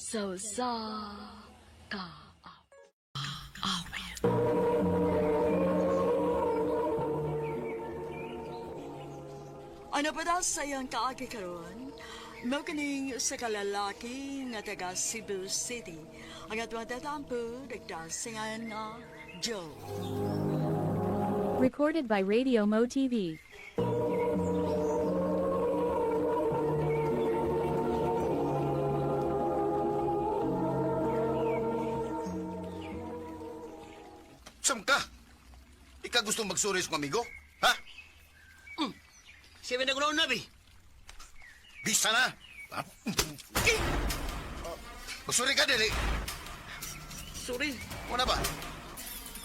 Sa usa ka awit. Ano pa daw sa iyang kaagi karon? Mao kining sa kalalaki nga taga Cebu City. Ang atong tatampo, nagdasingan nga Joe. Recorded by Radio Mo TV. Sam ka? Ika gusto magsuri sa kong amigo? Ha? Siya ba nagulaw na, bi? Bisa na! Ha? Eh! Magsuri ka, dili. Sorry. Wala ba?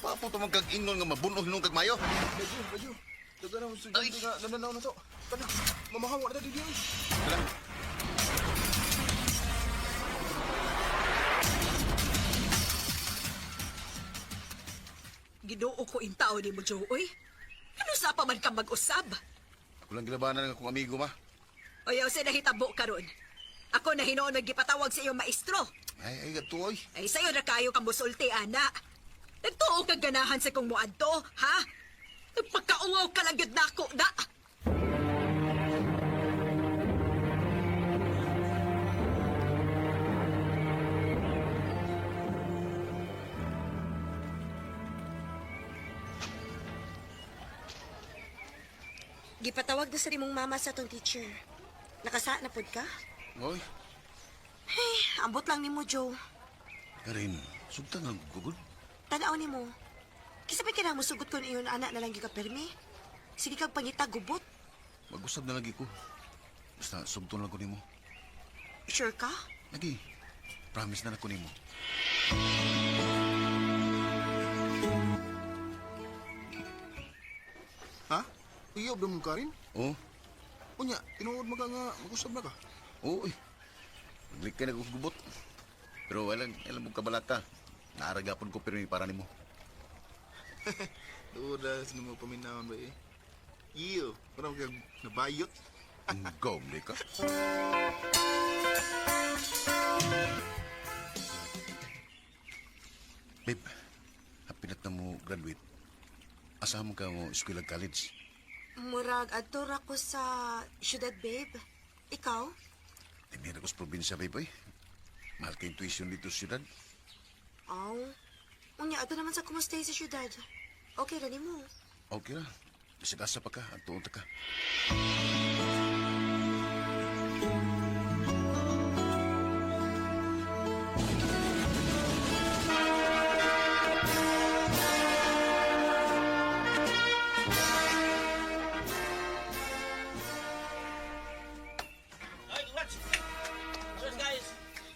Papo tumang kag ingon nga mabunog nung kag mayo. Baju, baju. Daga na estudyante nga nananaw na to. Kana, mamahawa na dito. Tara. Ginoo ko in tao ni mo, Joe, oy. Ano sa pa man ka mag-usab? Ako lang gilabanan ng akong amigo, ma. Oyaw sa nahitabo karon. Ako na hinoon nagipatawag sa iyong maestro. Ay, ay, gato, oy. Ay sa'yo na kayo kang musulti, ana. Nagtuo kang ganahan sa kong muadto, ha? Nagpagkaungaw ka lang yun nako, na. Gipatawag na sa imong mama sa atong teacher. Nakasa na pod ka? Oy, Hey, ambot lang nimo, Joe. Karin, sugtan ang gugod. Tanaw nimo. Kisa pa kinang musugot kon iyon anak na lang gyud ka permi. Sige kag pangita gubot. Mag-usab na lagi ko. Basta sugton lang ko nimo. Sure ka? Lagi, promise na lang ko nimo. Ha? Iyob na mong karin? Oh, Unya, tinuod mo ka nga mag-usab na ka. oo, oy. Naglik ka na kong gubot. Pero walang, alam mo kabalaka. Naaragapon ko pero para nimo. Tuod na sa mo paminawon ba eh. Iyo, parang kag nabayot. Ang gomle ka. Babe, hapinat na mo graduate. Asahan mo ka mo eskwela college. Murag adto ra ko sa syudad, babe. Ikaw? Tinira ko sa probinsya, babe, oy. Mahal kayong tuition dito sa syudad. Aw. Unya adto naman sa kumustay sa syudad. Okay ra nimo. Okay ra. Bisag asa pa ka, at tuon ta ka. Ay, congrats! Congrats, guys!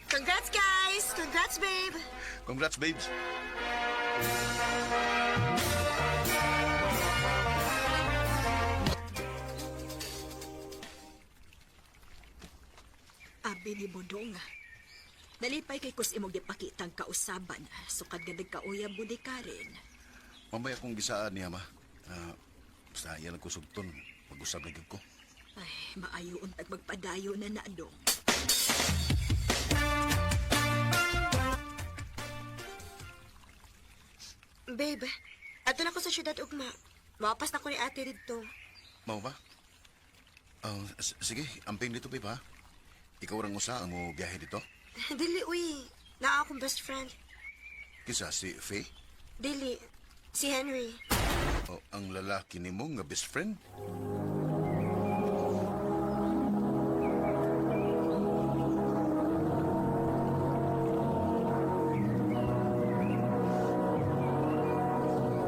Congrats, guys! Congrats, babe! Congrats, babes. Abi ni Bodong. Nalipay kay kus imong gipakitang kausaban. Sukad nga nagkauyab mo ni Karen. Mamaya kong gisaan niya, ma. Ah, basta yan ang kusugton. Mag-usab na gyud ko. Ay, maayo untag magpadayo na na, dong. Babe, adto na ko sa syudad ugma. Mawapas na ko ni ate didto. Mao ba? Ah, sige, amping dito, babe, ha? Ikaw rang usa ang mo biyahe dito? Dili uy. Naa akong best friend. Kisa si Faye? Dili. Si Henry. O ang lalaki nimo nga best friend?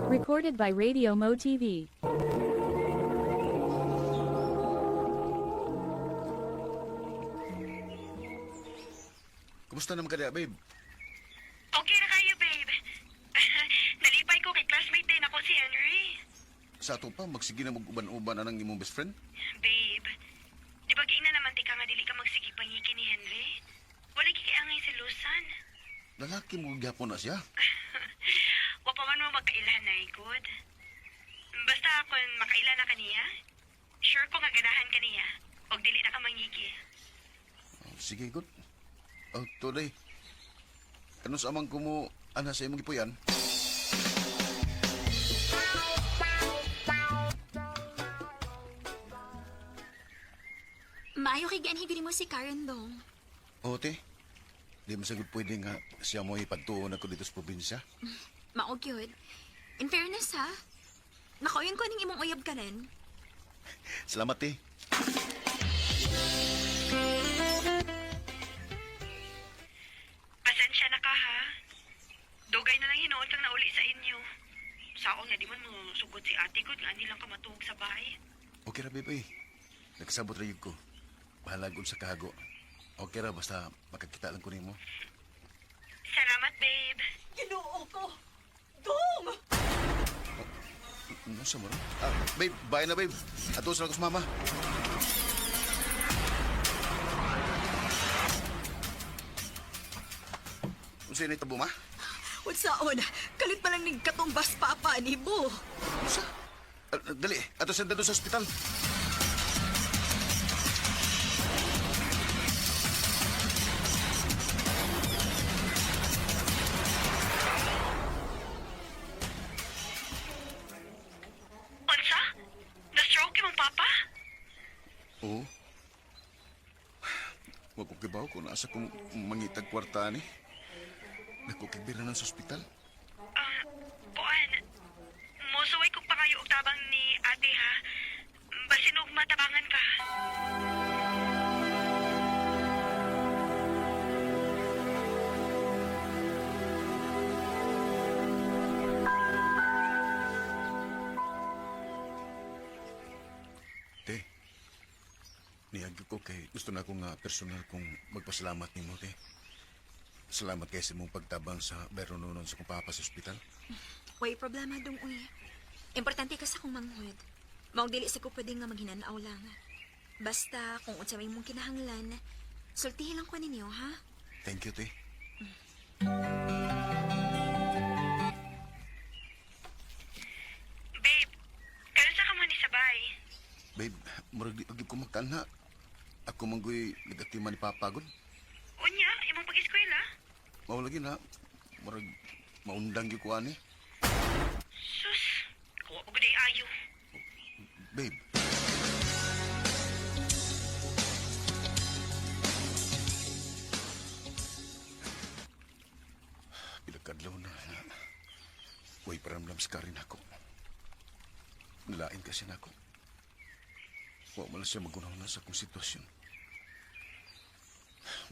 Recorded by Radio Mo TV. Kumusta naman ka diya, babe? Okay na kayo, babe. Nalipay ko kay classmate din ako si Henry. Sa ato pa, magsige na mag-uban-uban anang imong best friend? Babe, di ba giingnan naman ti ka nga dili ka magsige pangiki ni Henry? Wala gikiangay si Lusan. Lalaki mo gyapon na siya. Wa pa man mo magkailan na, good. Basta kung makaila na kaniya, sure ko nga ganahan kaniya. Og dili na ka mangiki. Oh, sige, good. Oh, tuloy. Ano sa amang kumo ana sa imong gipuyan? Maayo kay gianhi gud mo si Karen dong. Oo, te. Di mo sagud pwede nga siya mo ipagtuon ako dito sa probinsya. Mao gyud. In fairness ha, nakauyon ko ning imong uyab karon. Salamat, te. Pasensya na ka ha. Dugay na lang hinuon kang nauli sa inyo. Saon nga di man mo sugot si ate ko nga ani lang ka matuog sa bahay. Okay ra, babe. Nagkasabot ra yun ko. Bahalag sa kahago. Okay ra, basta makakita lang ko nimo. Salamat, babe. Ginoo ko! Dong! Ano sa mo ra? Ah, babe, bye na, babe. Ato sa ko sa mama. Unsa ni tabo, ma? Unsaon? Kalit pa lang ning katumbas papa ni mo. Unsa? Ah, dali, ato sa sa ospital. Unsa? Na-stroke imong papa? Oo. Wa ko kibaw kung nasa kong mangitag kwarta ni. Nakukibira na sa ospital. Ah, kuan. Mosuway kog pangayo og tabang ni ate ha. Basin og matabangan ka. Te, niyagyo ko kay gusto na ko nga personal kong magpasalamat nimo, te. Salamat kay sa imong pagtabang sa bayrononon sa kong papa sa ospital. Way problema dong uy. Importante ka sa akong manghud. Maong dili sa ko pwede nga maghinanaw lang. Basta kung unsa may imong kinahanglan, sultihin lang ko ninyo ha. Thank you, te. Babe, karon sa ka man ni sabay. Babe, murag di pagib ko makanha. Ako manggoy nagatiman ni papa gud. Unya, imong pag-eskwela? Mao lagi na murag maundang gyud ko ani. Sus, kuha ko gud ay ayo. Babe. Pila kadlaw na na. Way paramdam sa karin ako. Nalain kasi nako. Wa man lang siya magunaw na sa akong sitwasyon.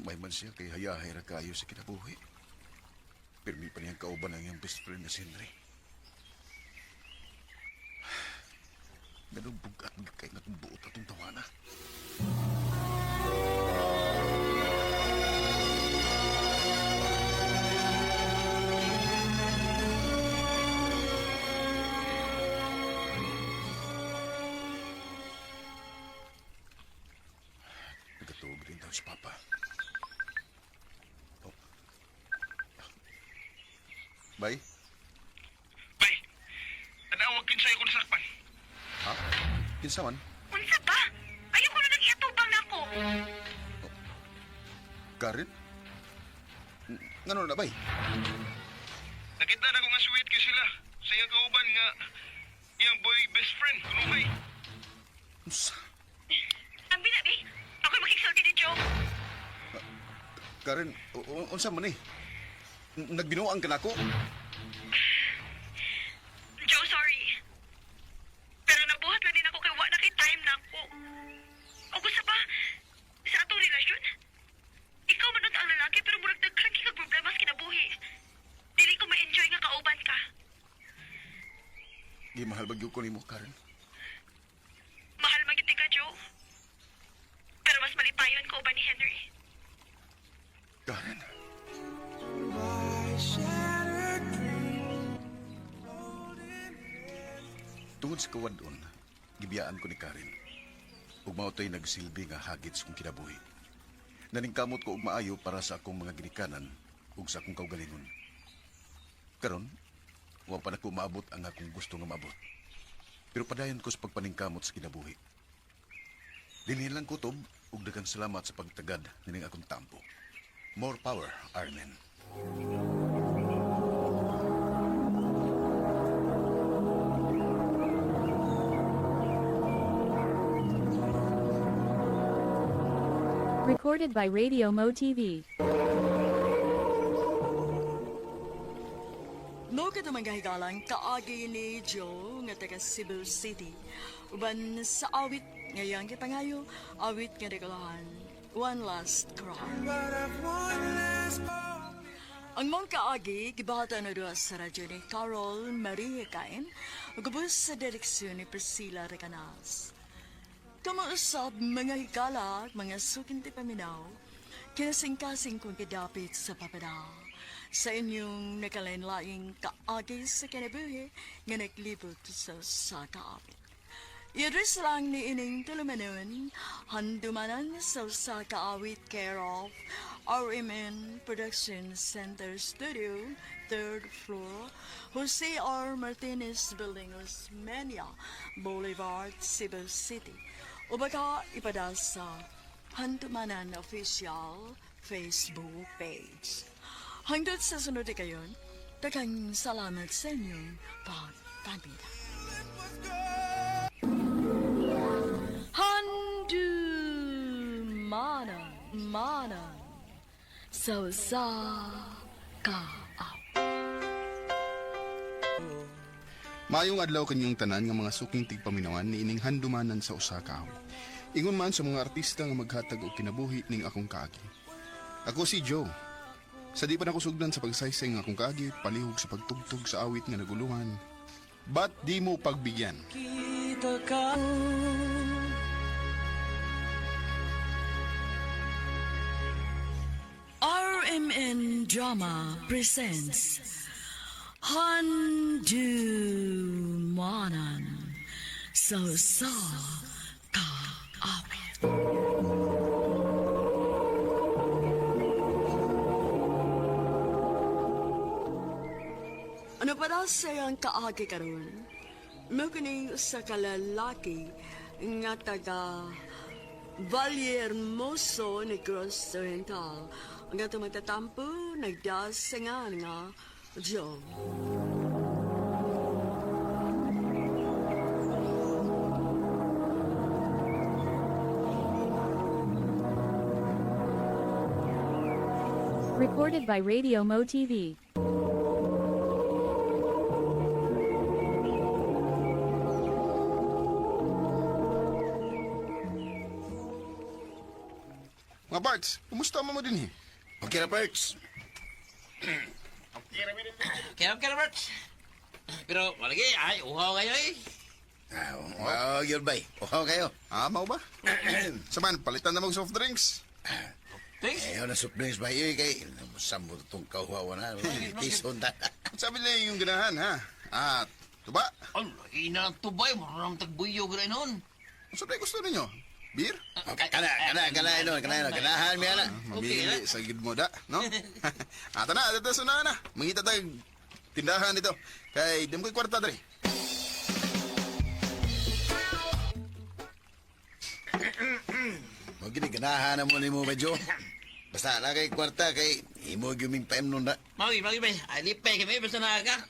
May man siya kay hayahay ra kayo sa kinabuhi. Pirmi pa niyang kauban ang iyang best friend na si Henry. Ganun bugat kay nga itong buot atong tawana. Nagkatuog rin daw si Papa. Oh. Bay? Bay, tanawag kinsay ko nasakpan. Ha? Kinsa man? Unsa ba? Ayaw ko na nag-iatubang nako. Karen? Ngano na, bay? Nakita na ko nga sweet kay sila. Sa iyang kauban nga iyang boy best friend, kunuhay. Unsa? Ang binabi, ako'y makigsulti ni Joe. Karen, unsa man eh? Nagbinuang ka na ako? Joe, sorry. Pero nabuhat lang din ako kay wa na kay time na ako. O gusto pa, sa atong relasyon, ikaw man unta ang lalaki pero murag daghan kay kag problema sa kinabuhi. Dili ko ma-enjoy nga kauban ka. Gimahal ba gyud ko nimo, Karen? Mahal man gyud ka, Joe. Pero mas malipayon ko uban ni Henry. Karen. Tungod sa kawadon, gibiyaan ko ni Karen. Ug mao to'y nagsilbi nga hagit sa kong kinabuhi. Naningkamot ko og maayo para sa akong mga ginikanan ug sa akong kaugalingon. Karon, wa pa nako maabot ang akong gusto nga maabot. Pero padayon ko sa pagpaningkamot sa kinabuhi. Dinhi lang kutob ug daghang salamat sa pagtagad nining akong tampo. More power, Armin. Recorded by Radio Mo TV. Mo kadto mga higalang kaagi ni Joe nga taga Cebu City. Uban sa awit ngayang gipangayo, awit nga dagolahan, One Last Cry. Ang mong kaagi, gibahatan na duha sa radyo ni Carol Maria Cain, ug ubos sa direksyon ni Priscilla Recanas. Kamausap mga higala, mga sukinti paminaw, kinasingkasing kong kidapit sa papada. Sa inyong nakalain-laing kaagi sa kinabuhi nga naglibot sa sakaapit. I-address lang ni ining tulumanon, handumanan sa usa ka awit care of RMN Production Center Studio, third floor, Jose R. Martinez Building, Osmeña Boulevard, Cebu City. O baka ipada sa Handumanan Official Facebook page. Hangtod sa sunod kayon, daghang salamat sa inyong pagpamina. Handumanan, mana, sa usa ka Maayong adlaw kanyong tanan nga mga suking tigpaminawan ni ining handumanan sa usa ka awit. Ingon man sa mga artista nga maghatag og kinabuhi ning akong kaagi. Ako si Joe. Sa di pa nakusugdan sa pagsaysay ng akong kaagi, palihog sa pagtugtog sa awit nga naguluhan. Ba't di mo pagbigyan? RMN Drama presents Handumanan sa usa ka awit. Ano pa daw sayang kaagi karon? Mao kining usa ka lalaki nga taga Vallehermoso, Negros Oriental. Ang atong magtatampo, nagdasingan nga Joe. Recorded by Radio Mo TV. Mga parts, kumusta mo din eh? Okay na, Parts. Kaya, Bert. Pero, walagi, ay, uhaw kayo eh. Ah, oh, yun bay. Uhaw kayo. Ah, mao ba? Saman, palitan na mag soft drinks. Thanks. Ayaw na soft drinks bay. Uy, kay sambo itong kahuhawa na. Tison na. Sabi niya yung ganahan, ha? Ah, tuba. Ay, lagi na ang tubay. Marunong tagbuyog rin nun. Ano ba gusto ninyo? Beer? Kana, kana, kana, kana, kana, ganahan mi ana. Mamili sa gid mo da, no? Ata na, dito sa na. Mangita tag tindahan dito. Kay di mo ko'y kwarta dre. Mo gini ganahan na mo nimo medyo. Basta na kay kwarta kay imo gyud paem nun na. Magi, magi, bay. Ay, lipay kami. Basta na ka.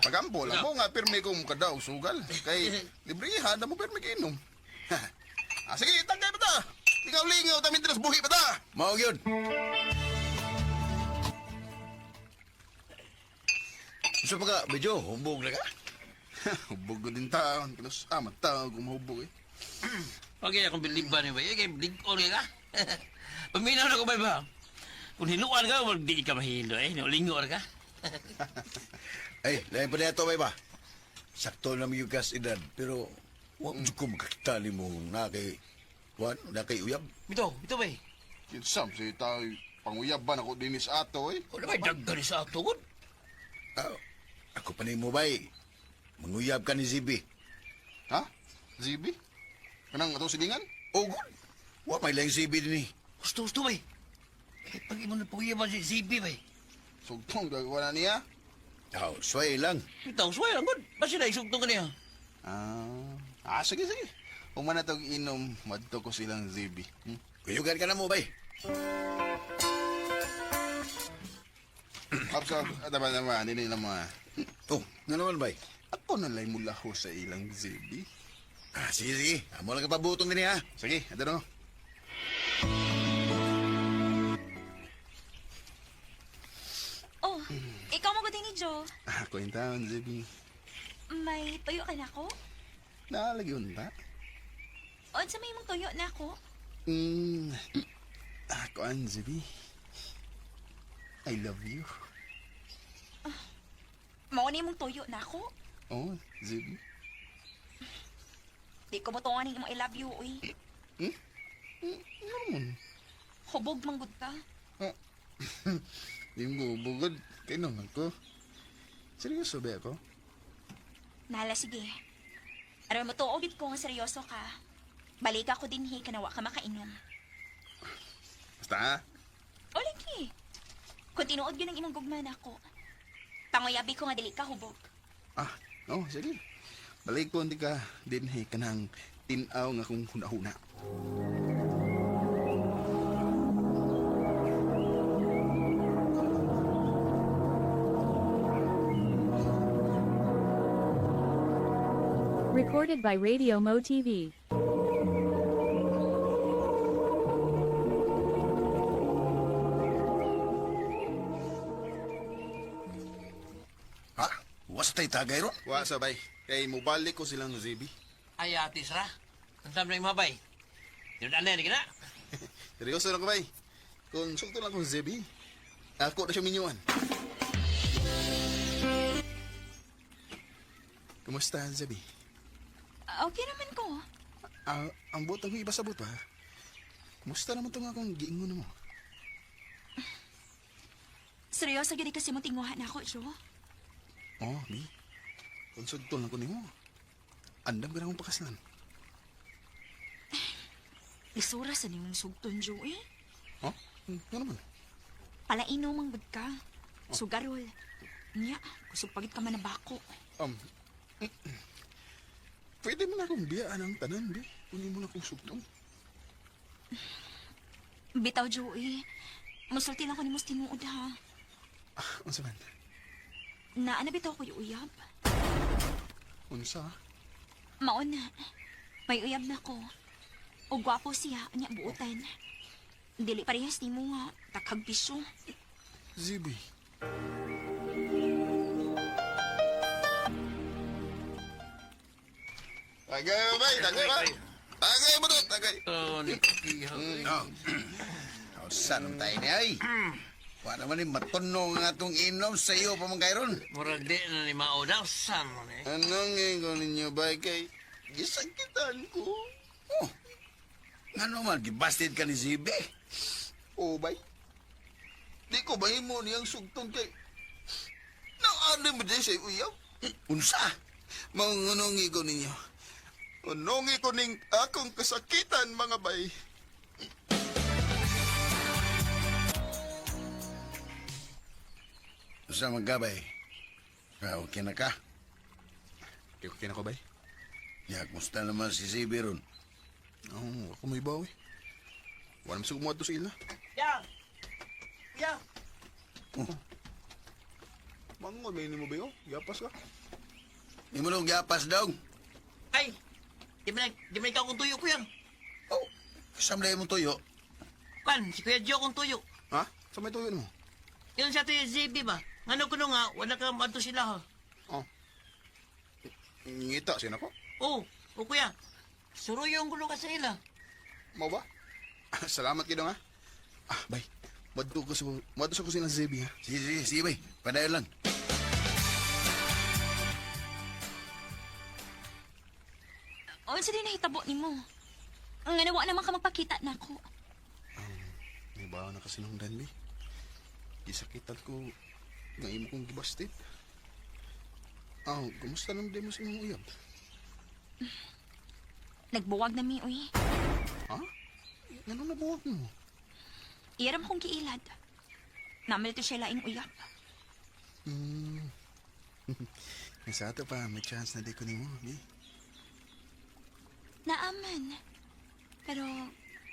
Pagampo lang mo nga pirmi kong kadaw sugal. Kay libre na mo pirmi kinom. Ah, sige, tagay pa ta. Ikaw lingaw ta mientras buhi pa ta. Mao gyud. Unsa pa ka medyo humbog na ka? Hubog ko din taon. Kilos, ah, matawag kung mahubog eh. Okay, akong biliban ni bay. Kay bligon ka. Paminaw na ko bay ba? Kung hinuan ka, wag di ka mahilo eh. Lingo ka. Ay, lain pa niya to bay ba? Sakto na yung gas edad pero wa jud ko makakita nimo na kay wan na kay uyab. Bito, bito bay. Kinsam, si tayo panguyab ba na ko dinis ato eh. Wala bay daggan ni sa ato gud. Ah, ako pa nimo bay. Manguyab ka ni ZB. Ha? ZB? Kanang atong silingan? Oh, good. Wa may laing ZB dinhi. Gusto, gusto bay. Kay pag imo na paguyaban si ZB bay. Sugtong, gagawa na niya. Oh, sway lang. Bitaw, suway lang gud. Basta na isugtong ka niya. Ah, ah sige, sige. Kung man na inom, madto ko silang ZB. Kuyugan ka na mo bay. Kapsa, tama naman, hindi lang mga. Oh, nga naman bay. Ako na lang mula ko sa ilang ZB. Ah, sige, sige. Amo lang kapabutong din ha. Sige, ito na. Oh, ikaw mo ni Joe. Ako yung taon, ZB. May tuyo ka na ko? Naalagi unta. Unsa may imong tuyo na ako? Ako ang ZB. I love you. Mao ni imong tuyo na ako? Oh, ZB. Di ko motuon ning imong I love you, uy. Hmm? Ano man? Hubog manggod ka. Ah. Di mo bugod. Kaya naman ko. Seryoso ba ako? Nala, sige. Aron mo tuo gid ko nga seryoso ka. Balik ako dinhi kanawa ka makainom. Basta ha? O lagi. Kung tinuod gyud ang imong gugma nako. Panguyabi ko nga dili ka hubog. Ah, oh, sige. Balik ko hindi ka dinhi ka ng tinaw nga kung huna-huna. Recorded by Radio Mo TV. Ha? Was tay tagay ron? Wa sabay. Kay mubalik ko silang ZB. Ay, atis ra. Ang na yung mabay. Tinudaan na yan, na. Seryoso na ko bay. Kung sulto lang kong ZB, ako na siya minyuan. Kumusta, ZB? Okay naman ko. Ah, ang buot ang iba sa buot, ha? Kumusta naman itong akong giingon mo? Seryoso gyud kasi mo tinguha nako, Joe. Oh, bi. Kung sulto lang ko nimo. Andam ka na akong pakaslan. Lisura sa nimong sugton, Joe, eh. Oh? Ano naman? Palaino mang gud ka. Sugarol. Nya, kusog pagit ka man na bako. Pwede mo na akong biyaan ang tanan, bi. Kunin mo na akong sugtong. Bitaw, Joe, eh. Musulti lang ko nimo sa tinuod, ha. Ah, unsa man? Naa na bitaw ko yung uyab. Unsa? Maon na. May uyab na ko. O gwapo siya, nya buotan. Dili parehas nimo nga, takhag piso. Zibi. Tagay, bay, tagay ba? Tagay mo to, tagay. Oh, ni Oh. Oh, saan naman tayo ni ay? Wa naman ni matuno nga atong inom sa iyo pa man kayron. Murag di na ni Mao daw. Saan mo ni? Anong ingon ninyo, bay, kay gisakitan ko. Oh. Ngano man gibasted ka ni Zibe? Oh, bay. Di ko bahimo niyang sugtong kay Naano mo din siya uyab? Unsa? Mangunungi ko ninyo. Unungi ko ning akong kasakitan, mga bay. Unsa man ka bay? Ka okay na ka? Okay na ko, bay? Ya, kumusta naman si Zibe ron? Oh, ako may bawi. Wala naman siguro sa ila. Ya! Ya! Oh. Mangon, may mo ba yun? Yapas ka? Di mo nung giapas daw. Ay! Di man ikaw kung tuyo, kuya. Oh, kasam mo tuyo. Kan, si Kuya Joe kung tuyo. Ha? Sa may tuyo mo? Yun sa tuyo, ZB ba? Ngano kuno nga, wala ka maadto sila ha. Oh. Ngita siya na ko? Oh, oh kuya. Suruyong kuno ka sa ila. Mau ba? Salamat kayo ha. Ah, bay. Madto ko sa madto sa kusina Zebi ha. Sige, sige, sige bay. Padayon lang. Unsa din nahitabo nimo? Ang wa naman ka magpakita nako. May bawa na kasi nung danbi. Gisakitan ko nga imo kong gibastit. Ah, kumusta naman din mo sa imong uyab? Nagbuwag na mi, uy. Ha? Ngano nabuwag mo? Iyaram kong giilad. Namil to siya laing uyab. Hmm. Sa ato pa, may chance na di ko nimo, bi. Naaman. Pero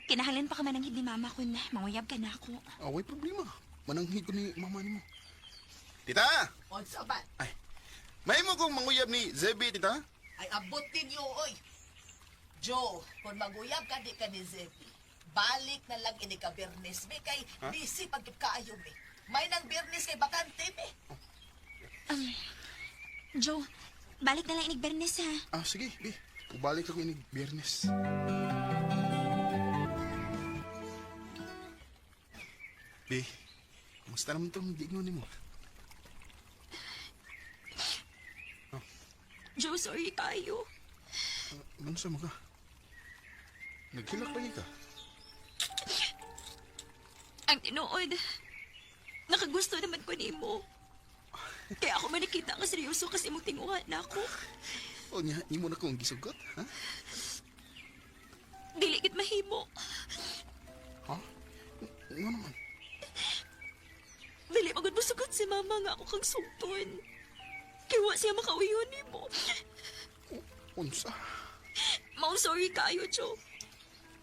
kinahanglan pa ka man ang ni mama kun manguyab ka na ako. Ah, way problema. Mananghid ko ni mama nimo. Tita! Unsa ba? Ay, may mo kong manguyab ni Zebby, tita? Ay, abot ninyo, oy. Joe, kung maguyab ka di ka ni Zebby, balik na lang ini ka Bernes, mi, kay busy pag kaayo, mi. May nang Bernes kay bakante, mi. Um, Joe, balik na lang inig Bernes ha. Ah, sige, bi. Ubalik ako inig Biyernes. Bi, kumusta naman itong giingon nimo? Joe, sorry kayo. Ano mo ka? Naghilak lagi ka? Ang tinuod, nakagusto naman ko nimo. Kaya ako man nakita nga seryoso kasi mong tinguha na ako. O niya, imo na kong gisugot, ha? Dili gid mahimo. Ha? Ano naman? Dili magud mosugot si mama nga ako kang sugton. Kaya wa siya makauyon nimo. Unsa? Mao sorry kayo, Joe.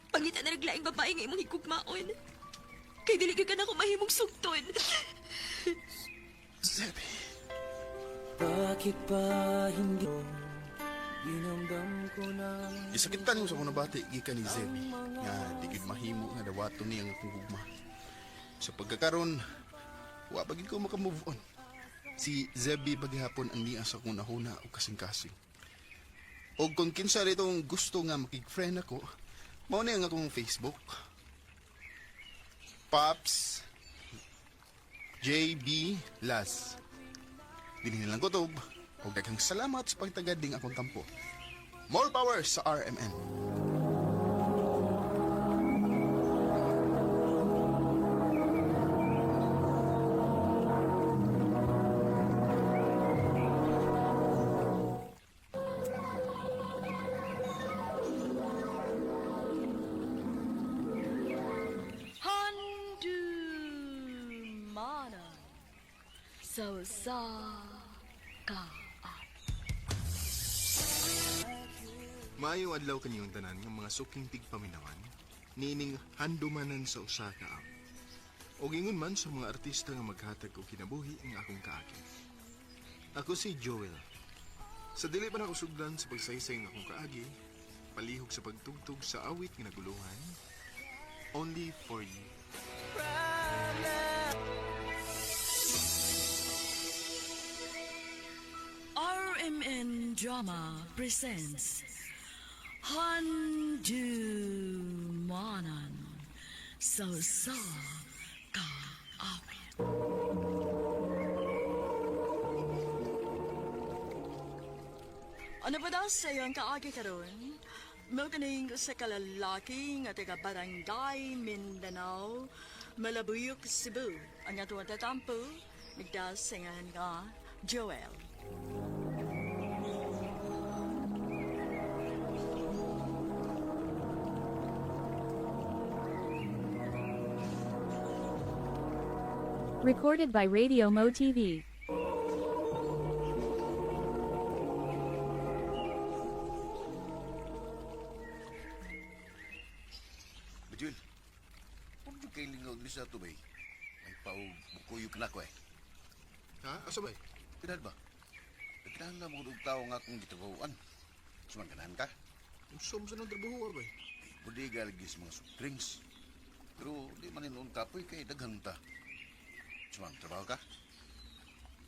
Pangita na naglaing babae nga imong higugmaon. Kay dili gyud ka na ako mahimong sugton. Zebby. Bakit ba hindi dinamdam ko na Isakitan ko sa akong nabati gikan ni Zebby nga di gid mahimo nga dawaton niya ang akong gugma. Sa pagkakaron, wa pa gid ko maka-move on. Si Zebby paghapon ang niya sa akong nahuna og kasing-kasing. Og kung kinsa ritong gusto nga makig-friend ako, mao ni ang akong Facebook. Pops JB Las. Dinhi lang kutob. Og daghang salamat sa pagtagad ding akong tampo. More power sa RMN. Handumana sa usa ka Maayong adlaw kaniyong tanan nga mga suking tigpaminawan, niining handumanan sa usa ka app. Og ingon man sa mga artista nga maghatag og kinabuhi ang akong kaagi. Ako si Joel. Sa dili pa nako sugdan sa pagsaysay ng akong kaagi, palihog sa pagtugtog sa awit nga naguluhan, Only for You. RMN Drama presents Handumanan sa usa ka awit. Ano ba daw sa iyong kaagi karon? Mao kaning usa ka lalaki nga taga Barangay Mindanao, Malabuyok, Cebu. Ang atong tatampo, nagdasingan nga Joel. Recorded by Radio Mo TV. Bajul, huwag niyo kay lingaw ni sa tubay. Ay paog, bukuyog na ko eh. Ha? Asa ba? Pinad ba? Nagkinahanglan mo og tao nga akong gitabawan. Sumangkanahan ka? Unsa mo sa nang trabaho ba? Ay, bodega lagi sa mga soft drinks. Pero di man noon kapoy kay daghan ta. Sumang trabaho ka?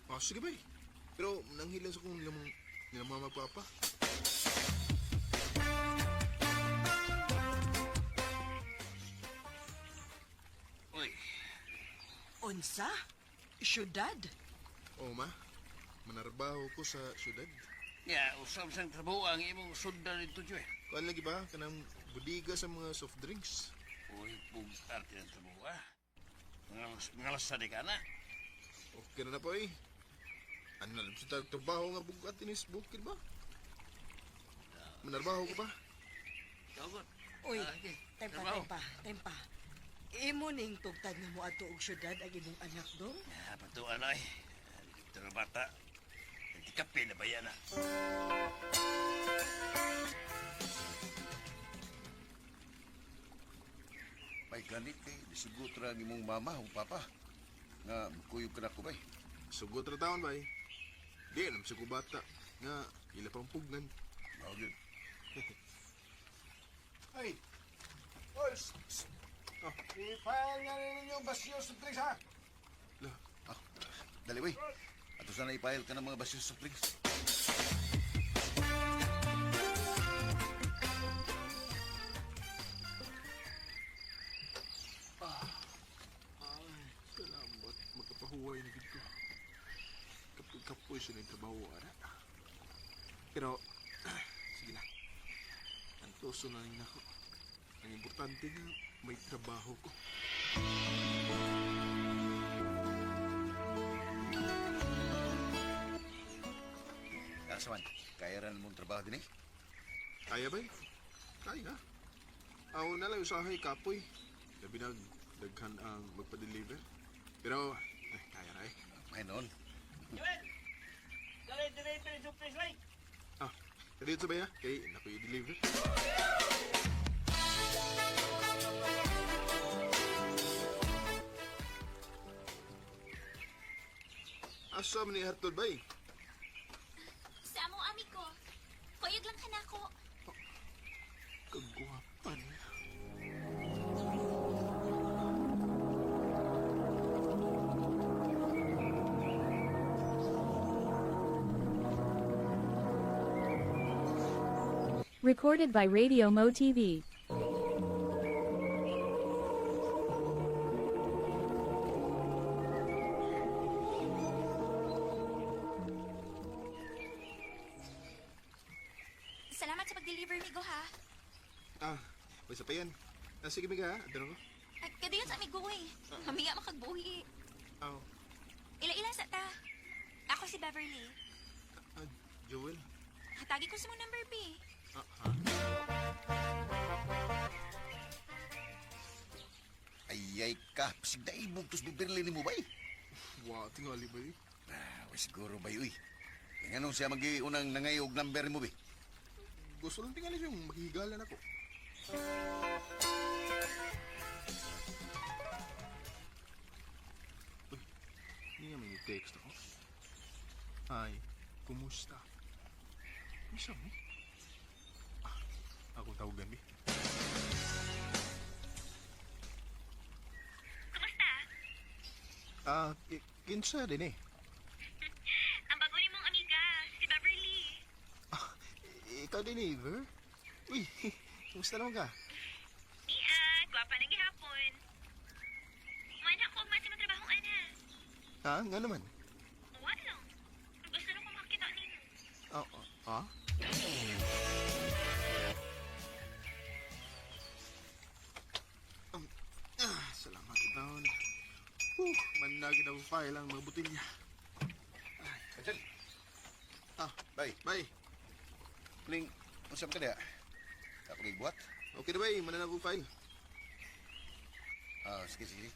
Ah, sige ba? Pero nanghila sa kong nilang, nilang mama papa. Uy, Unsa? Syudad? Oo ma, manarbaho ko sa syudad. ya, usam sang trabaho ang imong sundan nito, Joel. Kuan lagi ba kanang bodega sa mga soft drinks? Uy, bugar ng trabaho, ah. Mga sa di ka na. Okay na na po eh. Ano na lang sa trabaho nga bugat inis bukid ba? Manarbaho ko ba? Dogot. Uy, Ah, okay. tempa, Trabaho. tempa, tempa. Imo ning tugtad nga mo adto og syudad ang imong anak dong? Ah, patuan ay. Dito na bata. Hindi kape na ba yan, ah? May ganit kay disugot ra ang imong mama o papa. Nga bukuyog ka na ko bay. Sugot ra taon bay. Di alam sa kubata nga ila pang pugnan. Mao gyud. Ay! Oy! Oh. I-file nga rin ninyo basyo sa drinks, ha? La. Ah, dali bay. Ato sana ipile ka ng mga basyo sa drinks. Ay, salamat. Magkapahuway na gid ko. Kapoy-kapoy siya ng trabaho, ara. Pero, sige na. Ang tuso na rin ako. Ang importante nga, may trabaho ko. Asa man, kaya rin mong trabaho din eh. Kaya ba? Kaya. Ako na lang usahay kapoy. Labi na daghan ang magpa-deliver. Pero, eh, kaya ra eh. May noon. Joel! Dali, deliver yung soft drinks, bay. Ah, dito ba ya? Kay, naku i-deliver. Asa man ni Hartod bay? Sa among amigo. Kuyog lang ka nako. Kagwapan. Recorded by Radio Mo TV. Salamat sa pag-deliver, migo, ha? Ah, may pa yan. Ah, sige, miga, ha? Adto na ko. Ay, kadayon sa amigo, eh. Mamiya makagbuhi. Ah, Ila-ila sa ta. Ako si Beverly. ah, Joel. Hatagi ko sa mong number, B. Ah, ha? Ay, ay ka. Sigdaibog tos bibirli ni mo bay. Wa, tingali ba eh? Ah, way siguro bay, uy. Kaya nung siya mag-unang nangayog number mo, bay. Gusto lang tingali siyang maghigalan ako. Uy, hindi nga may text ako. Hi, kumusta? Isa mo? Ah, ako tawagan, bi. Kumusta? Ah, kinsa din eh. Ang bago ni mong amiga, si Beverly. Ah, ikaw din eh, Ver? Uy, kumusta naman ka? Nia, gwapa na gihapon. Man ako ugma sa matrabaho, ana. Ha? Nga naman? Wala lang. Gusto na ko makakita ninyo. Ah, ah, ah? Salamat taon. Managin ang file ang mga botelya. Ansel. Ah, Bay. Bay. Ling, usap ka niya. Ako buhat. Okay na bay, mananag ang file. Ah, sige, sige.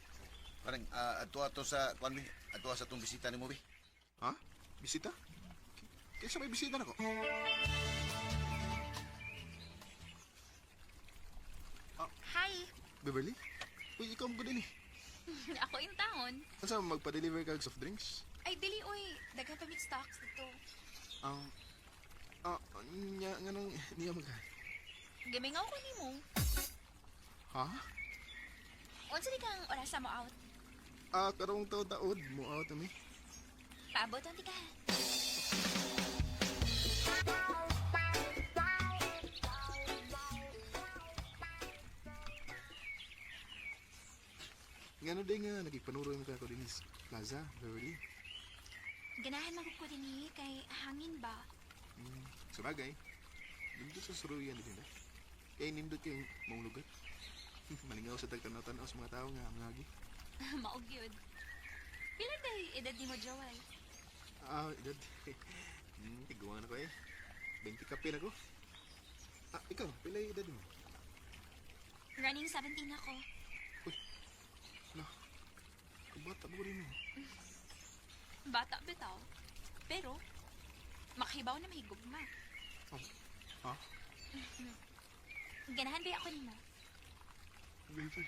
Parang, adto ato sa, kuan, bi. Adto sa itong bisita ni mo, bi. Ha? Bisita? Kaysa may bisita na ko. Ah, Hi! Beverly? Uy, ikaw mo din eh. Ako in taon. Asa magpa-deliver ka og soft drinks? Ay, dili, uy. Daghan pa mig stocks dito. Ah, nya nga nang niya mag. Gamingaw ko nimo. Ha? Unsa di kang orasa mo out? Ah, karong taod-taod mo out ami. Paabot unti ka. Ngano day nga nagigpanuroy mo ka din sa plaza, Beverly. Ganahan magud ko dinhi kay hangin ba? Sabagay. Nindot sa suruyan din na. Kay nindot kay maong lugar. Malingaw sa tagtanaw-tanaw sa mga tao nga mangagi. Maog yun. Pila day edad ni mo, Joel? Ah, edad. Tiguan ako eh. 20 kapin ako. Ah, ikaw, pila yung edad mo? Running 17 ako. Uy, ala. Bata mo rin mo. Bata bitaw. Pero, makahibaw na mahigugma. Oh, ha? Ganahan ba ako nimo? Baby.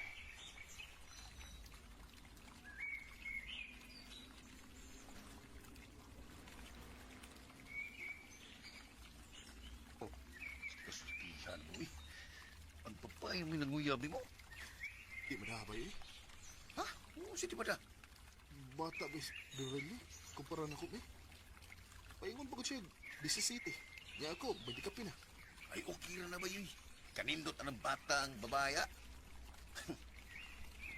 Ay, may nanguyab ni mo. Di madabay eh. Ha? Oo, si di ba da? Bata ba Beverly? Kumpara na ko eh. Paingon pa ko siya, 17. Nya ako, 20 ka na. Ay, okay ra na ba yun? Kanindot ang bata ang babaya.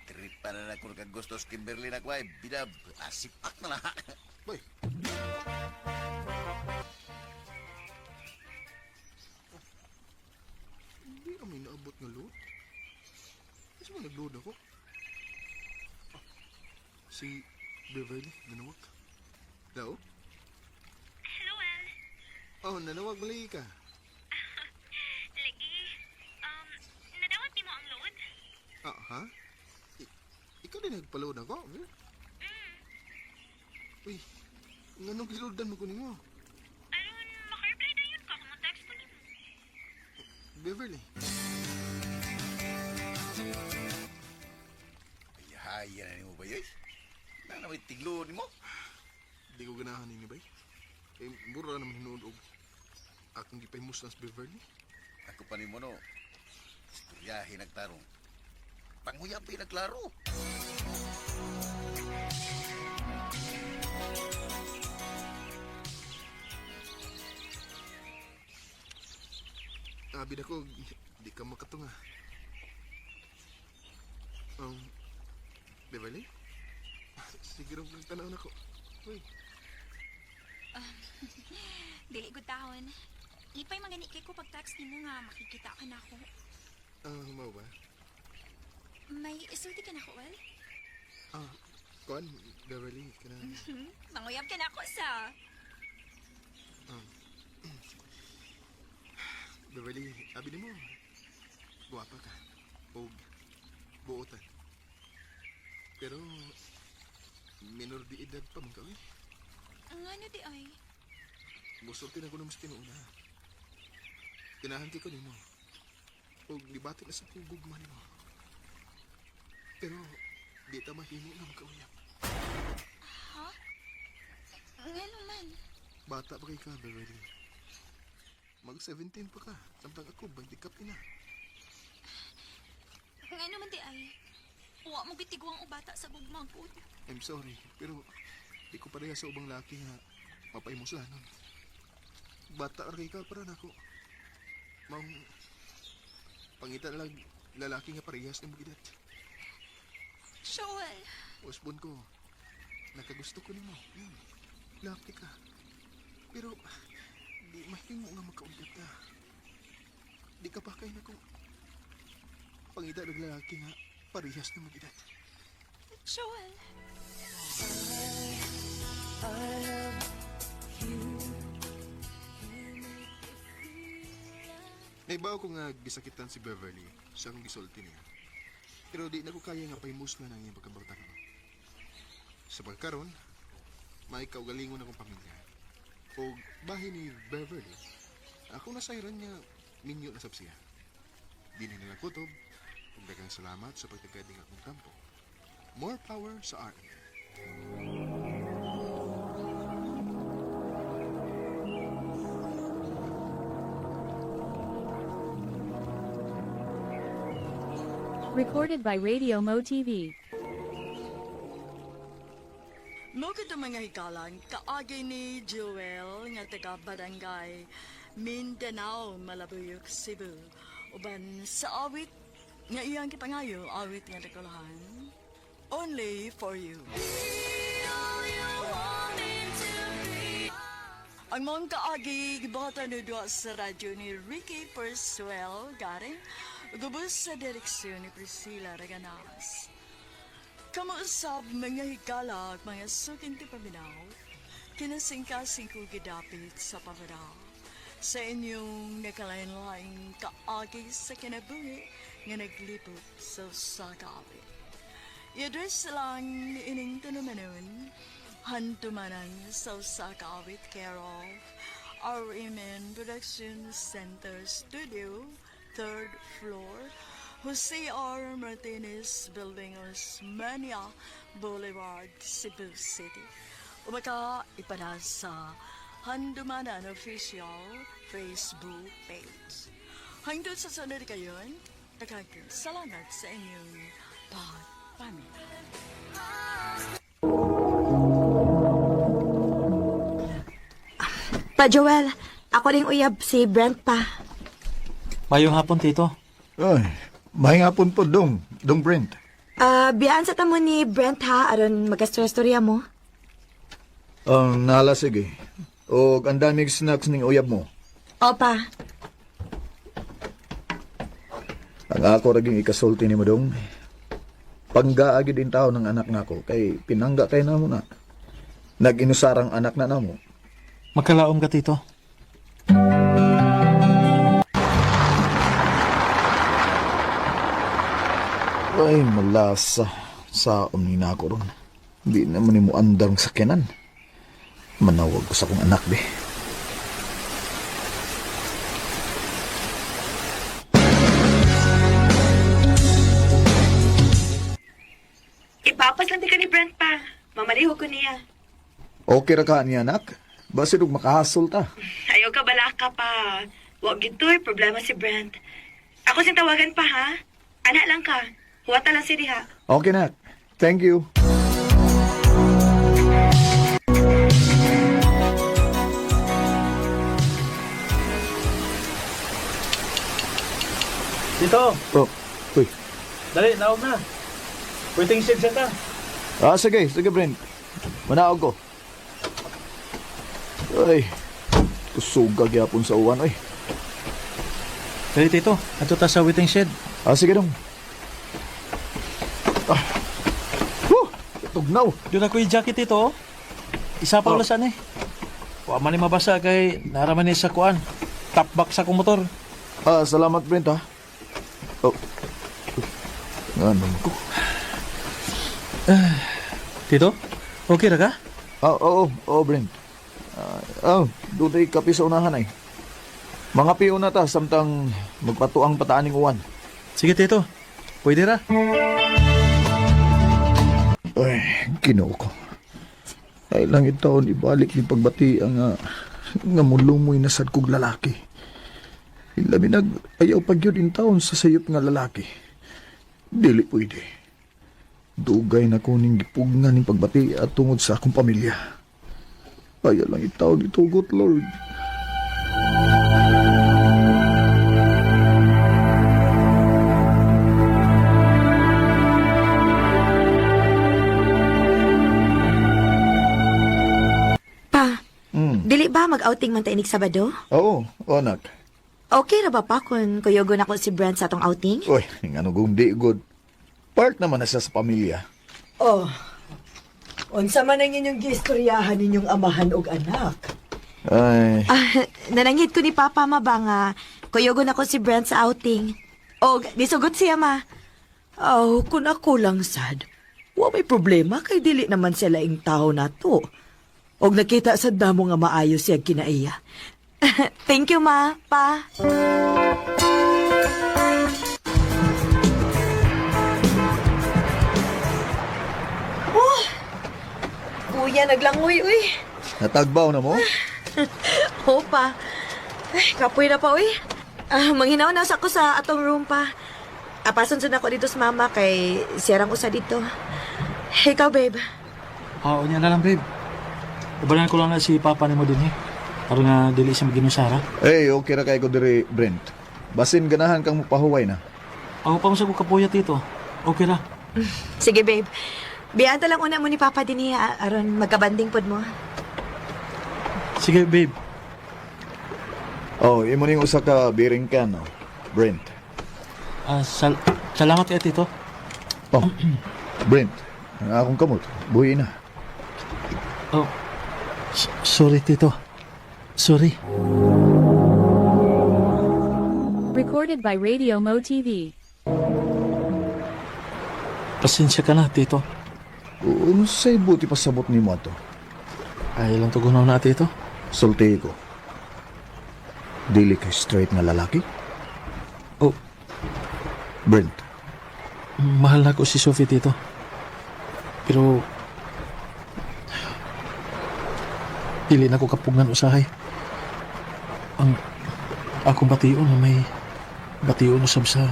Tripa na na kung kagustos Kimberly na kway. Bilab, asipak na na. Bay. Hindi kami naabot nga load. Kasi mo nag-load ako. Ah, si Beverly, nanawag. Hello? Hello, El. Oh, nanawag mali ka. Lagi. Nadawat ni mo ang load? Ah, ha? Ikaw din nagpa-load ako, eh? Uy, nganong giloadan mo ko nimo? Aron, maka-reply na yun ka kung text ko nimo. Beverly. Ay, haya na nimo ba yun? Na na may tiglo nimo. Di ko ganahan ini bay. Eh, mura naman hinuod og akong gipahimuslan sa Beverly. Ako pa nimo no. Istoryahe nagtarong. Panghuyapin nagklaro. Abi na ko, di ka makatunga. Beverly? Sige rin kang tanaw na ko. Uy, Dili gud taon. Ipay magani kay ko pag text nimo nga makikita ka na ako. Mao ba? May isulti ka na ko, El? Ah, kuan, Beverly, kana. Manguyab ka na ako sa. Beverly, abi nimo. Guwapa ka. Og buotan. Pero minor di edad pa man ka, uy. Ang ano di ay? Musulti na ko nung mas tinuuna. Ganahan ko nimo. Og libati na sa kugugma nimo. Pero di ta mahimo nga magkauyab. Ha? Ngano man? Bata pa kay ka, Beverly. Mag 17 pa ka. Samtang ako, 20 ka na. Ngano man di ay? Wa mo gitiguang o bata sa gugma gud. I'm sorry, pero di ko pareha sa ubang laki nga mapaimuslanon. Bata ra kay ka para nako. Maong pangita na lang lalaki nga parehas ni edad. Joel, Usbon ko, nakagusto ko nimo. Yun, laki ka. Pero di mahimo nga magkauyab ta. Di ka pa kay nako. Pangita ng lalaki nga parehas ni edad. Joel. Naibaw ko nga gisakitan si Beverly sa akong gisulti niya. Pero di na ko kaya nga pahimuslan ang iyang pagkabata. Sa pagkaron, may kaugalingon akong pamilya. O bahin ni Beverly, ako nasayran niya minyo na sab siya. Di na nila kutob, ug daghang salamat sa pagtagad ning akong kampo. More power sa RMN. Recorded by Radio Mo TV. Mo kadto mga hikalan, kaagi ni Joel nga taga Barangay Mindanao, Malabuyok, Cebu. Uban sa awit nga iyang gipangayo, awit nga nakulahan, Only for You. Ang mong kaagi gibuhatan ni duha sa radyo ni Ricky Persuel Garing, gubos sa direksyon ni Priscilla Reganas. Kamuusab mga higala at mga suking ti paminaw, kinasingkasing ko gidapit sa pamaraw. Sa inyong nakalain-laing kaagi sa kinabuhi nga naglibot sa sakabi. I-address lang ining tanumanon, handumanan sa Sakawit care of RMN Production Center Studio, third floor, Jose R. Martinez Building, Osmania Boulevard, Cebu City. Umaka ipada sa Handumanan Official Facebook page. Hangtod sa sunod kayon, Daghang salamat sa inyong pagpaminaw. Pa Joel, ako ring uyab si Brent pa. Mayong hapon, Tito. Ay, mahingapon po dong, dong Brent. Ah, biyaan sa tamo ni Brent ha aron magastorya mo. Nahala sige. O ang daming snacks ning uyab mo. Opa. Ang ako raging ikasulti ni mo dong. Panggaagi din tao ng anak nako kay pinangga kay namo na. Nag-inusarang anak na namo. Magkalaom ka, Tito. Ay, malasa. Sa ni na ako ron. Di naman ni mo andar ang sakyanan. Manawag ko sa akong anak, be. Ipapas lang di ka ni Brent pa. Mamaliho ko niya. Okay ra ka niya, anak. Basin og makahasol ta. Ayaw ka balaka pa. Wag gito'y problema si Brent. Ako sing tawagan pa ha. Ana lang ka. Huwata lang si diha. Okay, nak. Thank you. Tito, Oh, uy. dali, naog na. Waiting shed siya ta. Ah, sige. Sige, Brent. Manaog ko. Ay, kusuga gyapon sa uwan, oy. Dali, Tito. Ato ta sa waiting shed. Ah, sige dong. Ah. Huh! Tugnaw. Doon ako yung jacket, Tito. oh. Isa pa Oh. ulasan eh. Wa man ni mabasa kay naraman ni sa kuan. Top box sa akong motor. Ah, salamat, Brent, ha. Oh. Nga naman ko. Tito, okay ra ka? Ah, oo, oo, Brent. Ah, oh, doon kape sa unahan ay. Mga piyo na ta, samtang magpatuang pataaning uwan. Sige, Tito. Pwede ra. Ay, Ginoo ko. Ay lang itaon ibalik ni pagbati ang nga mulumoy na sad kog lalaki. Labi nag ayaw pag yun in taon sa sayop nga lalaki. Dili pwede. Dugay na ko ning gipugnan ning pagbati at tungod sa akong pamilya. Ayaw lang itaon itugot, Lord. Pa, dili ba mag-outing man ta inig Sabado? Oo, oh, anak. Okay ra ba pa kung kuyogon ako si Brent sa atong outing? Uy, ano kung di good. Part naman na siya sa pamilya. Oh. Unsa man ang inyong giistoryahan ninyong amahan og anak? Ay, Ah, nananghid ko ni Papa ma ba nga kuyogon ako si Brent sa outing. Og nisugot siya ma. Oh, kun ako lang sad. Wa may problema kay dili naman sila ing tao nato. Og nakita sad namo nga maayo siya kinaiya. Thank you ma, pa. Oh! Kuya naglangoy uy. Natagbaw na mo? Oo pa. Ay, kapoy na pa uy. Ah, manghinaw na sa ako sa atong room pa. Apason sad ako dito sa mama kay siyarang usa dito. Ikaw, babe. Oo, niya na lang, babe. Ubanan ko lang na si Papa ni mo din eh. Aron nga dili siya maginusara. Eh, okay ra kay ko diri, Brent. Basin ganahan kang mupahuway na. Ako pa mo sa kapuya, Tito. Okay ra. Sige, babe. Biyaan ta lang una mo ni Papa din niya, aron magkabanding pod mo. Sige, babe. Oh, imo ning usa ka bearing can, oh. Brent. Ah, salamat kay Tito. Oh. Brent, ang akong kamot, buhi na. Oh. Sorry, Tito. Sorry. Recorded by Radio Mo TV. Pasensya ka na, Tito. Unsay buti pasabot nimo ato? Ay, lang tugunaw na, Tito. Sulti ko. Dili kay straight nga lalaki? Oh. Brent, Mahal na ko si Sophie, Tito. Pero dili na ko kapugnan usahay. Ang akong bation na may bation usab sa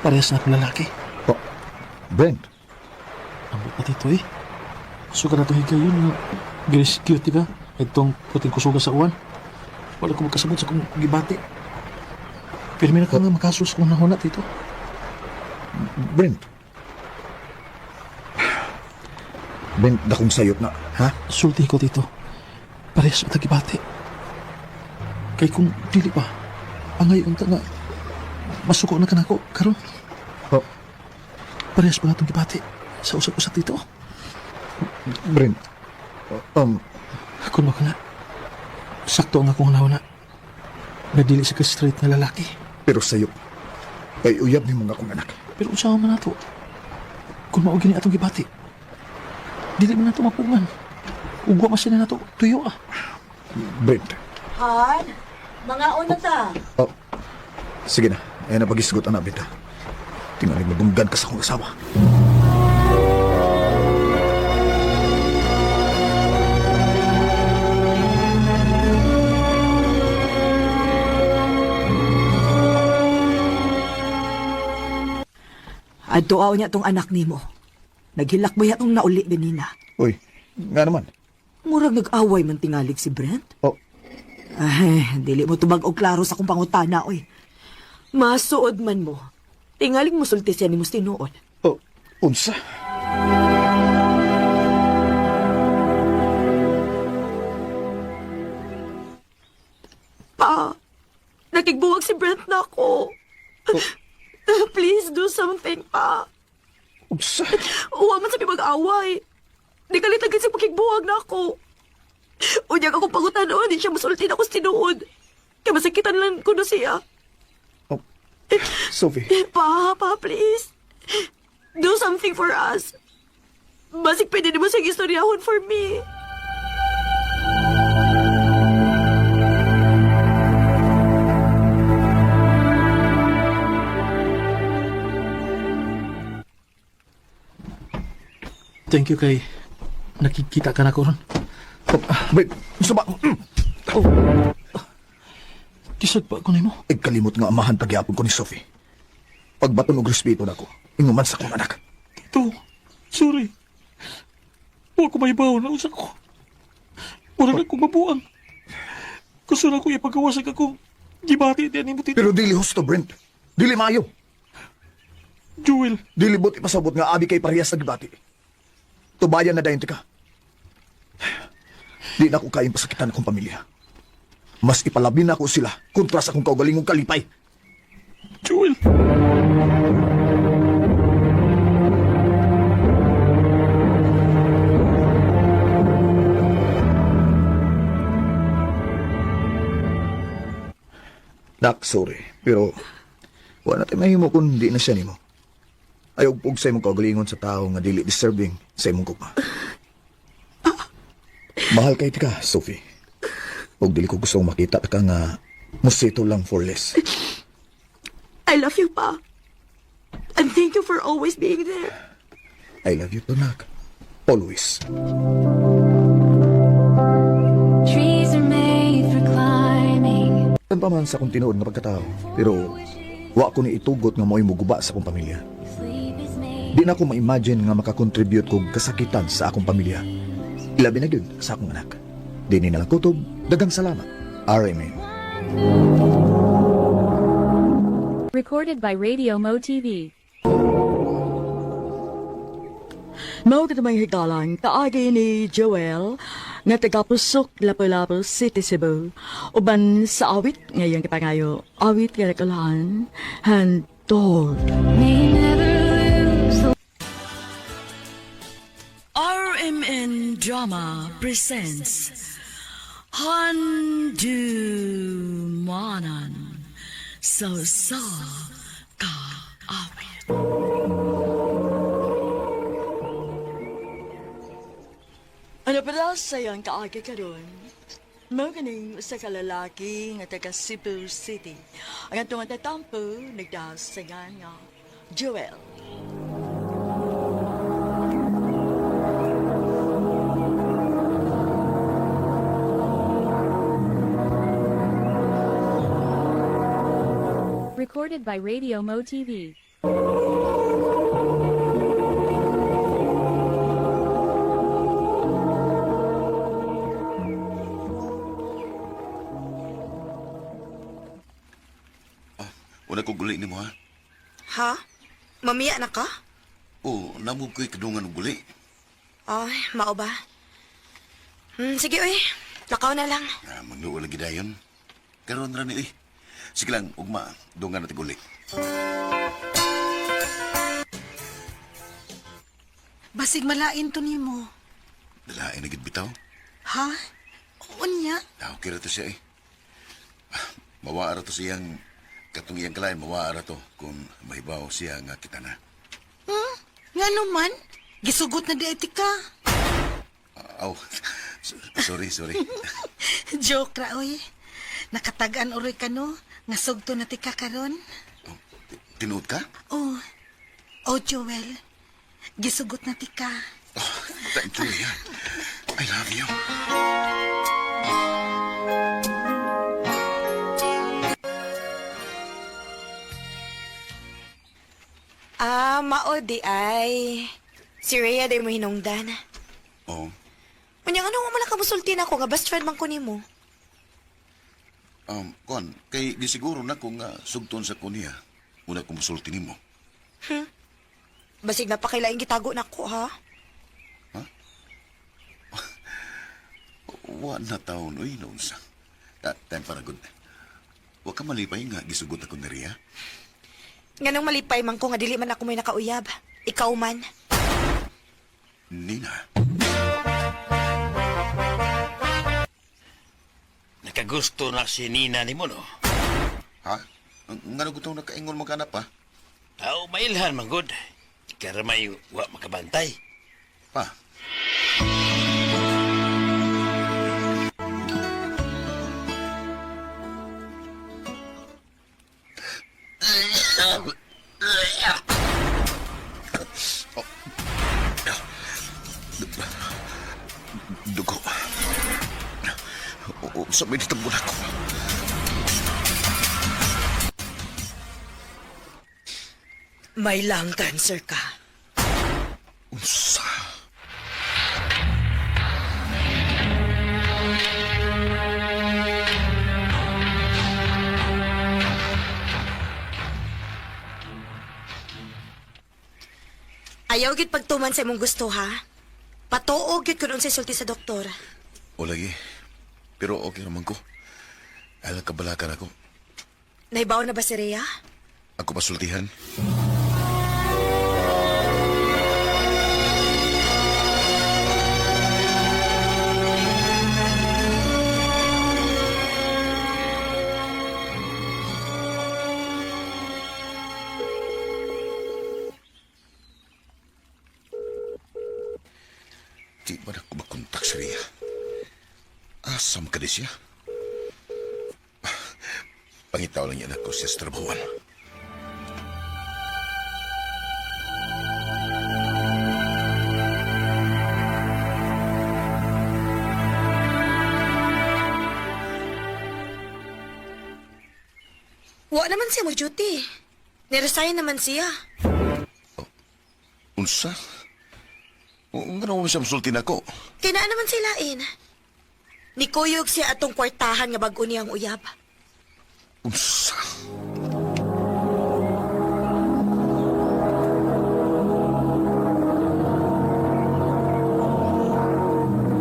Parehas na akong lalaki. Oh, Brent. Ambot pa tito eh. Suka na itong higayon nga girescue ti ka. Itong puting kusuga sa uwan. Wala ko magkasabot sa kong gibati. Pero na ka nga makasus kung nahuna tito. Brent. Brent, dakong sayop na, ha? Sulti ko tito. Parehas sa gibati. Kay kung dili pa, angay unta nga masuko na kanako karon. Oh. Parehas pa nga itong gibati sa usap-usap tito. Brent. Kung maka nga, sakto ang akong nahuna. Nga dili sa ka-straight na lalaki. Pero sayop. Kay uyab ni mga akong anak. Pero usaha man nato. Kung mao gini atong gibati, dili man nato mapungan. Ugwa man sila nato, tuyo ah. Brent. Han, mga una ta. Oh, sige na. Ayan na pag-isgot ang nabita. Tingaling madunggan ka sa akong asawa. Adto aw niya tong anak nimo. Naghilak ba tong nauli ganina? Uy, nga naman. Murag nag-away man tingalig si Brent. Oh. Ay, dili mo tubag og klaro sa akong pangutana, oy. Masuod man mo. Tingalig musulti siya nimo tinuod. Oh, unsa? Pa, nakigbuwag si Brent na ako. Please do something, pa. Unsa? Uwa man sa mag-away. Di kalit agad sa pakigbuwag na ako. Unyag akong pangutanoon, di siya musulti na ako sa tinuod. Kaya masakitan lang ko na siya. Oh, Sophie. Pa, pa, please. Do something for us. Basig pwede naman siyang istoryahon for me. Thank you kay nakikita ka na ko ron. Oh, Brent, unsa ba? Oh. Kisag pa ako nimo. Ikalimot nga amahan pagyapon ko ni Sophie. Pagbaton og respeto nako, inguman sa akong anak. Tito, sorry. Huwag ko maibaw na usa ko. Mura na kong mabuang. Gusto na ko ipagawasan akong gibati din nimo tito. Pero dili husto, Brent. Dili maayo. Jewel. Dili buot ipasabot nga abi kay parehas sa gibati. Tubayan na dayon ka. Di na ako kayang pasakitan akong pamilya. Mas ipalabi na ako sila kontra sa akong kaugalingong kalipay. Jewel. Nak, sorry. Pero wala na tayo mahimo kung di na siya nimo. Ayaw pug sa imong kaugalingon sa tao nga dili deserving sa imong gugma. Mahal kay tika, Sophie. Ug dili ko gusto makita ka nga musito lang for less. I love you, pa. And thank you for always being there. I love you too, nak. Always. Trees are made for climbing. Tan pa man sa akong tinuod nga pagkatao, pero wa ko ni itugot nga mo'y muguba sa akong pamilya. Sleep is made. Di na ko ma-imagine nga makakontribute kog kasakitan sa akong pamilya. Ilabi na gyud sa akong anak. Di ni nalang kutob, dagang salamat. RMN. Recorded by Radio Mo TV. Mao kadamay higalang kaagi ni Joel nga taga-Pusok, Lapu-Lapu City, Cebu. Uban sa awit ngayong kipangayo, awit nga nakulahan, handog. May never lose the RMN Drama presents Handumanan So Sa Kaawit. Ano pala sa iyong kaagi karon? Mao kaning usa ka lalaki nga taga Cebu City. Ang atong tatampo nagdasingan nga Joel. Recorded by Radio Mo TV. Una ko guli nimo ha. Ha? Mamiya na ka? Oh, namo ko'y kadungan og guli. Ay, mao ba? Sige, uy. Lakaw na lang. Ah, magnuo lagi dayon. Karon ra ni eh. Sige lang, ugma, dungan na guli. Basig malain to nimo. Dalain na gid bitaw. Ha? Unya? Ah, okay ra to siya eh. Ah, Mawaa ra to siyang katong iyang kalain, mawaa ra to kung mahibaw siya nga kita na. Hmm? Nga naman? Gisugot na di ay ka. Ah, aw, sorry, sorry. Joke ra, oy. Nakatagaan uroy ka no? Nga sugto na tika karon. Tinuod ka? Oh. Oh, Joel. Gisugot na tika. Oh, thank you, Rian. I love you. Ah, mao di ay. Si Rhea di mo hinungdan. Oh, Unya ano mo lang kamusulti na ako nga best friend man ko nimo. Kon, kay di siguro na kung sugton sa kunya. Una kong musulti nimo. Basig napakailaing gitago nako ha. Wa na taon, uy, noon sa. Ah, time para good. Wa ka malipay nga gisugot ako ni Ria. Nganong malipay man ko nga dili man ako may nakauyab. Ikaw man. Nina. Nakagusto na si Nina ni mo, no? Ha? Nga na gutong nakaingon magkanap, ha? Tao, mailhan, manggod. Karamay, wa makabantay. Pa? Oh. Dugo. Oo, sa may ditambol ako. May lung cancer ka. Unsa? Ayaw gid pagtuman sa imong gusto ha. Patuo gyud kun unsay sulti sa doktor. O lagi. Pero okay naman ko. Alam kabalakan ako. Naibaw na ba si Rhea? Ako pasultihan. Di ba na ako makontak si Rhea? Asam ka di siya? Pangitaw lang yan ako siya sa trabahuan. Wa naman siya mo duty. Niresign naman siya. Unsa? Nga naman siya musulti na ako. Kaya naa naman sila in. Nikuyog siya atong kwartahan nga bag-o niyang uyab. Unsa?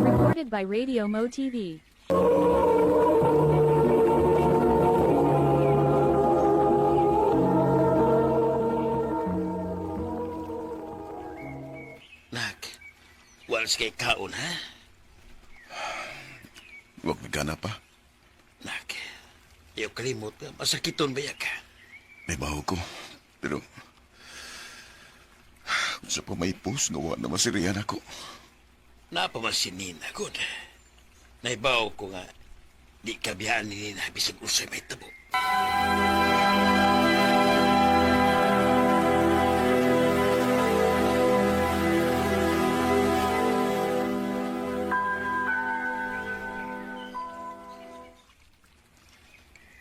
Recorded by Radio Mo TV. Nak, wala sa kay kaon, ha? Huwag nagana pa. Nak, ayaw kalimot ka. Masakiton ba ka? May baho ko. Pero... Sa pa may post nga wa na masiriyan ako. Napaman si Nina, good. Naibaw ko nga, di kabiyaan ni Nina bisag usay may tabo.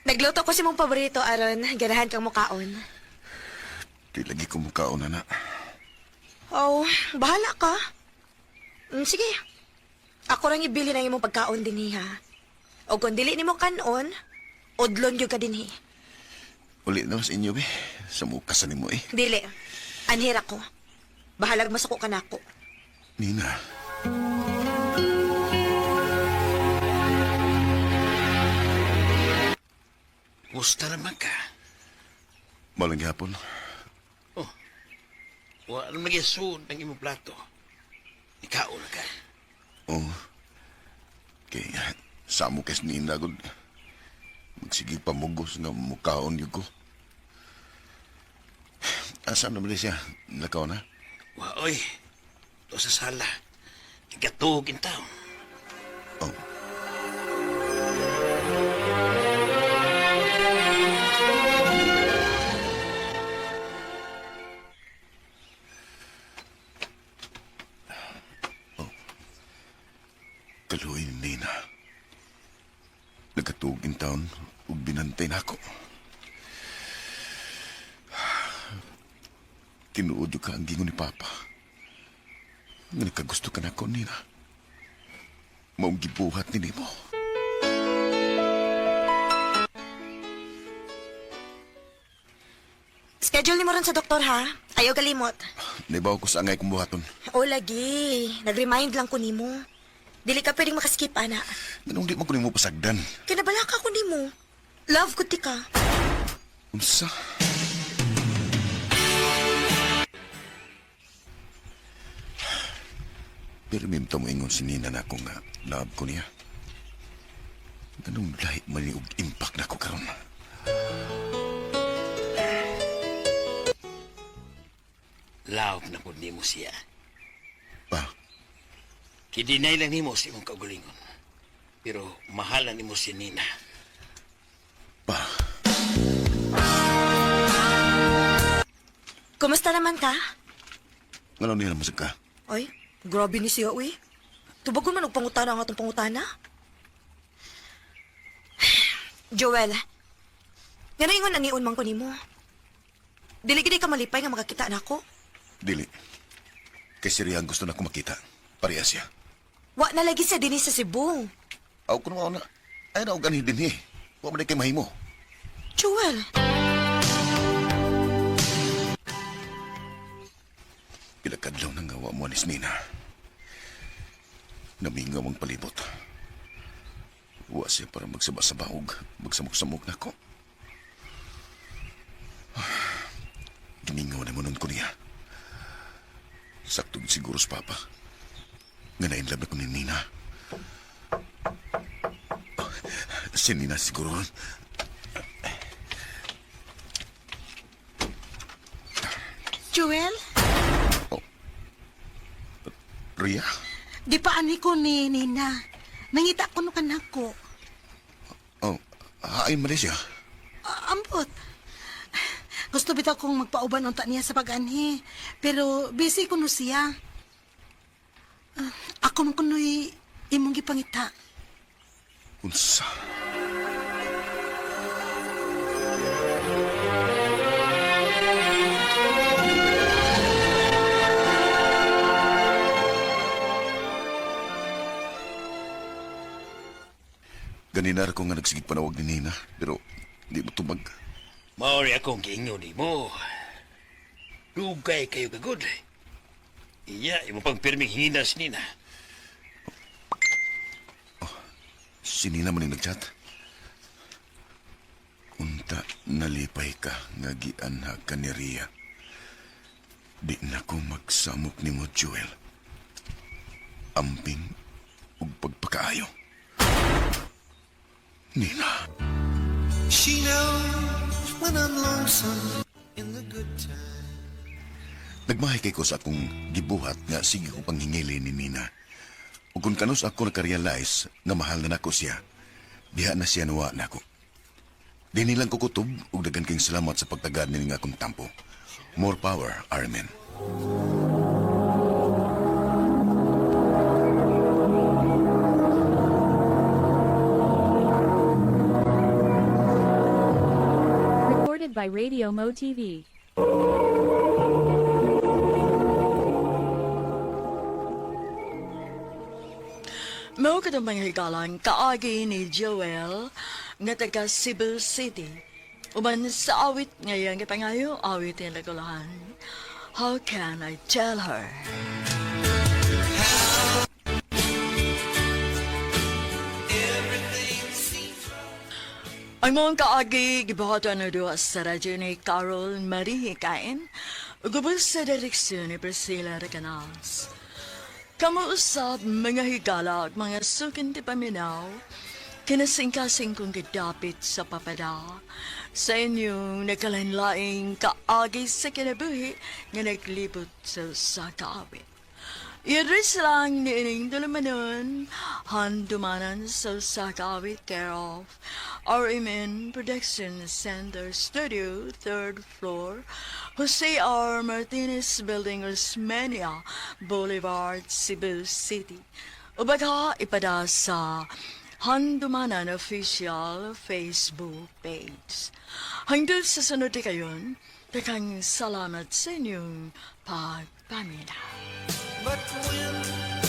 Nagluto ko si mong paborito aron ganahan kang mukaon. Di lagi ko mukaon na na. Oh, bahala ka. Sige. Ako rang ibili ng imong pagkaon dinhi ha. O kung dili nimo kanon, udlon gyud ka dinhi. Uli na sa inyo, be. Sa mukas ni mo eh. Dili. Anhir ako. Bahalag masuko ka nako. Nina. Gusta naman ka. Malang hapon. Oh. Wa naman nagisuod ang imong plato. Ikaw na ka. Oh. Kay sa mo kas Nina gud. Magsige pamugos nga mukaon yun ko. Asa naman siya? Lakaw na? Wa oy. To sa sala. Ikatuog in town. Oh. Oh. Kaluoy ni Nina. Nagkatuog in town ug binantay na ako. Tinuod yung ka ang gingon ni Papa. Nga nagkagusto ka na ako, Nina. Maong gibuhat ni nimo. Schedule nimo ron sa doktor ha. Ayaw kalimot. Naibaw ko sa angay kong buhaton. O lagi, nag-remind lang ko nimo. Dili ka pwedeng makaskip ana. Ganong di man ko nimo pasagdan. Kinabala ka ko nimo. Love ko ti ka. Unsa? Pero mimta mo ingon si Nina na ako nga love ko niya. Ganong lahi man ni og impact na ko karon. Love na po nimo siya. Pa? Kidinay lang nimo sa imong kaugalingon. Pero mahal na nimo si Nina. Pa? Kumusta naman ka? Ngano niya naman ka? Ay, grabe ni siya, uy. Tubagon man og pangutana ang atong pangutana. Joel, nga ingon aniun man ko nimo. Dili gid ka malipay nga makakita nako. Dili. Kay si Rian gusto na ko makita. Parehas siya. Wa na lagi siya dinhi sa Cebu. Aw kuno mao na. Ay na og anhi dinhi. Wa man kay mahimo. Joel, Pila kadlaw nang gawa mo ni Nina. Namingaw ang palibot. Wa siya para magsaba-saba og magsamok-samok nako. Gimingaw na mo nun ko niya. Sakto siguro sa papa. Nga na-inlove na ko ni Nina. Si Nina siguro. Joel, Ria? di pa ani ko ni Nina. Nangita ko no kanako. Oh, hain man siya. Ah, ambot. Gusto bitaw kong magpauban unta niya sa pag-anhi. Pero busy ko no siya. Ah, ako man kuno'y imong gipangita. Unsa? Ganina ra ko nga nagsigig panawag ni Nina, pero di mo tumag. Maori akong giingon nimo. Dugay kayo kagod. Iya, imo pang pirming hina si Nina. Si Nina man yung nagchat. Unta nalipay ka nga gianha ka ni Ria. Di na ko magsamok ni mo, Joel. Amping ug pagpakaayo. Nina. She knows when I'm lonesome in the good times. Nagmahay kay ko sa akong gibuhat nga sige ko panghingili ni Nina. Ug kung kanus ako nakarealize nga mahal na nako siya, diha na siya nawa nako. Di nilang kukutob ug daghan kayong salamat sa pagtagad nining akong tampo. More power, Armin. Recorded by Radio Mo TV. Mao katong mga higalang kaagi ni Joel nga taga Cebu City. Uban sa awit ngayon gipangayo awit ng nagulahan. How Can I Tell Her? Ang mga kaagi gibuhatan na duha sa radyo ni Carol Marie Hikain ug ubos sa direksyon ni Priscilla Recanals. Kamo usab mga higala ug mga sukin ti paminaw, kinasingkasing kong gidapit sa papada sa inyong nagkalainlaing kaagi sa kinabuhi nga naglibot sa usa ka awit. I-address lang ni ining dulumanon, handumanan sa usa ka awit, care of RMN Production Center Studio, third floor, Jose R. Martinez Building, Osmeña Boulevard, Cebu City. O baka ipada sa Handumanan Official Facebook page. Hangtod sa sunod kayon, daghang salamat sa inyong pagpaminaw. But when